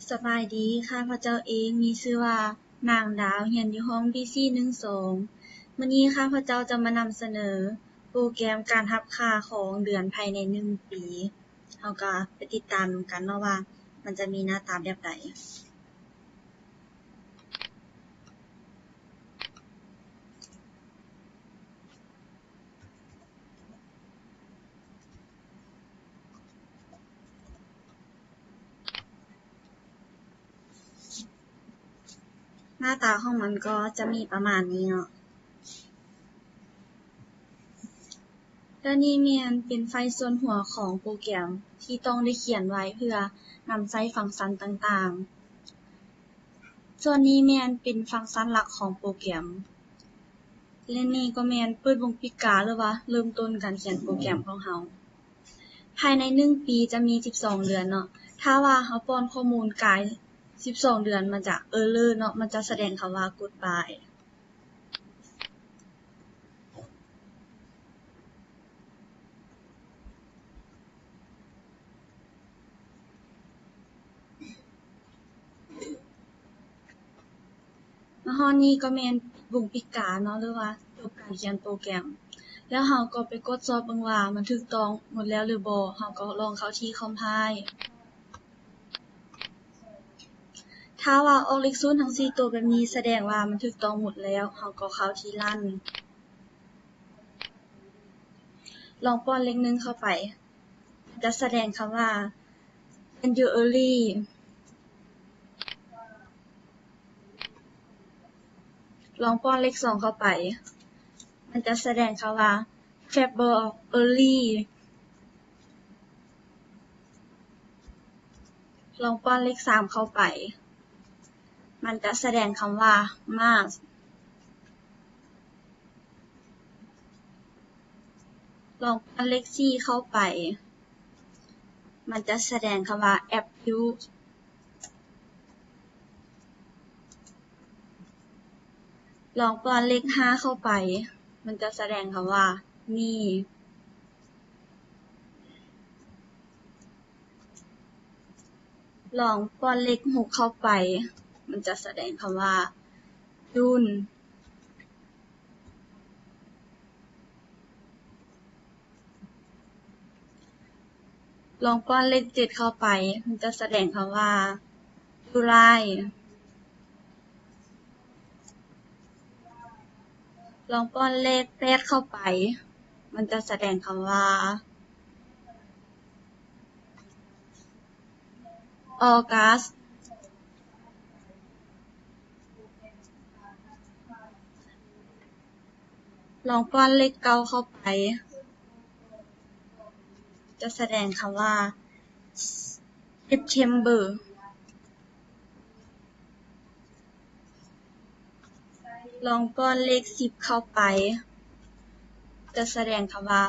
ສະບາຍດີ, ຂ້າພະເຈົ້າເອງມີຊື່ວ່າ ນາງດາວ, ຮຽນຢູ່ຫ້ອງ ບີຊີ ໜຶ່ງສອງ. ມື້ນີ້ຂ້າພະເຈົ້າຈະມານຳສະເໜີໂປຣແກຣມການຮັບຄ່າຂອງເດືອນພາຍໃນໜຶ່ງປີ. ເຮົາກໍໄປຕິດຕາມນຳກັນເນາະວ່າ ມັນຈະມີໜ້າຕາແບບໃດ. ໜ້າຕາຂອງມັນກໍຈະມີປະມານນີ້ເນາະ. ແລະນີ້ແມ່ນເປັນໄຟລ໌ສ່ວນຫົວຂອງໂປຣແກຣມທີ່ຕ້ອງໄດ້ຂຽນໄວ້ເພື່ອນຳໃຊ້ຟັງຊັນຕ່າງໆ. ສ່ວນນີ້ແມ່ນເປັນຟັງຊັນຫຼັກຂອງໂປຣແກຣມ ແລະນີ້ກໍແມ່ນເປີດວົງປິດກາ ຫຼືວ່າເລີ່ມຕົ້ນການຂຽນໂປຣແກຣມຂອງເຮົາ. ພາຍໃນໜຶ່ງປີຈະມີສິບສອງເດືອນເນາະ. ຖ້າວ່າເຮົາປ້ອນຂໍ້ມູນກາຍສິບສອງເດືອນ ມັນຈະເອີເລີເນາະ, ມັນຈະສະແດງຄຳວ່າ Goodbye. ມາຮອດນີ້ກໍແມ່ນວົງປິດກາເນາະ ຫຼືວ່າຈົບການຂຽນໂປຣແກຣມ. ແລ້ວເຮົາກໍໄປກວດສອບເບິ່ງວ່າມັນຖືກຕ້ອງໝົດແລ້ວຫຼືບໍ່. ເຮົາກໍລອງເຂົ້າທີ່ຄອມໄພລ໌. ຖ້າວ່າອອກເລກສູນທັງສີ່ໂຕແບບນີ້ ສະແດງວ່າມັນຖືກຕ້ອງໝົດແລ້ວ. ເຮົາກໍເຂົ້າທີ່ຣັນ. ລອງປ້ອນເລກໜຶ່ງເຂົ້າໄປ. ຈະສະແດງຄຳວ່າ January. ລອງປ້ອນເລກສອງເຂົ້າໄປ. ມັນຈະສະແດງຄຳວ່າ February. ລອງປ້ອນເລກສາມເຂົ້າໄປ. ມັນຈະສະແດງຄຳວ່າ March. ລອງປ້ອນເລກສີ່ເຂົ້າໄປ. ມັນຈະສະແດງຄຳວ່າ April. ລອງປ້ອນເລກຫ້າເຂົ້າໄປ. ມັນຈະສະແດງຄຳວ່າ May. ລອງປ້ອນເລກຫົກເຂົ້າໄປ. ມັນຈະສະແດງຄຳວ່າ June. ລອງປ້ອນເລກເຈັດເຂົ້າໄປ. ມັນຈະສະແດງຄຳວ່າ July. ລອງປ້ອນເລກແປດເຂົ້າໄປ. ມັນຈະສະແດງຄຳວ່າ August. ລອງປ້ອນເລກເກົ້າເຂົ້າໄປ. ຈະສະແດງຄຳວ່າ September. ລອງປ້ອນເລກສິບເຂົ້າໄປ. ຈະສະແດງຄຳວ່າ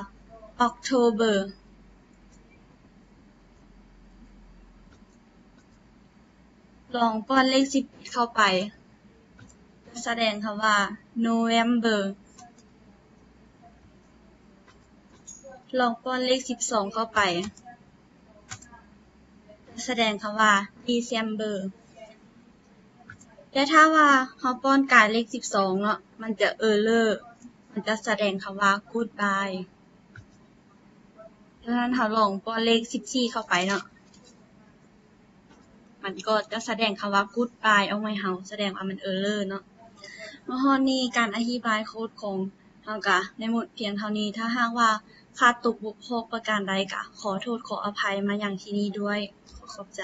October. ລອງປ້ອນເລກສິບເອັດເຂົ້າໄປ. ຈະສະແດງຄຳວ່າ November. ລອງປ້ອນເລກສິບສອງເຂົ້າໄປ. ຈະສະແດງຄຳວ່າ December. ແຕ່ຖ້າວ່າເຮົາປ້ອນກາຍເລກສິບສອງເນາະ, ມັນຈະ error, ມັນຈະສະແດງຄຳວ່າ Goodbye. ດັ່ງນັ້ນເຮົາລອງປ້ອນເລກສິບສີ່ເຂົ້າໄປເນາະ, ມັນກໍຈະສະແດງຄຳວ່າ Goodbye ອອກມາໃຫ້ເຮົາ, ສະແດງວ່າມັນ error ເນາະ. ມາຮອດນີ້ການອະທິບາຍໂຄດຂອງເຮົາກະໄດ້ໝົດພຽງເທົ່ານີ້. ຖ້າຫາກວ່າຂາດຕົກບົກຜ່ອງປະການໃດ ກະຂໍໂທດຂໍອະໄພມາຍັງທີ່ນີ້ດ້ວຍ. ຂໍຂອບໃຈ.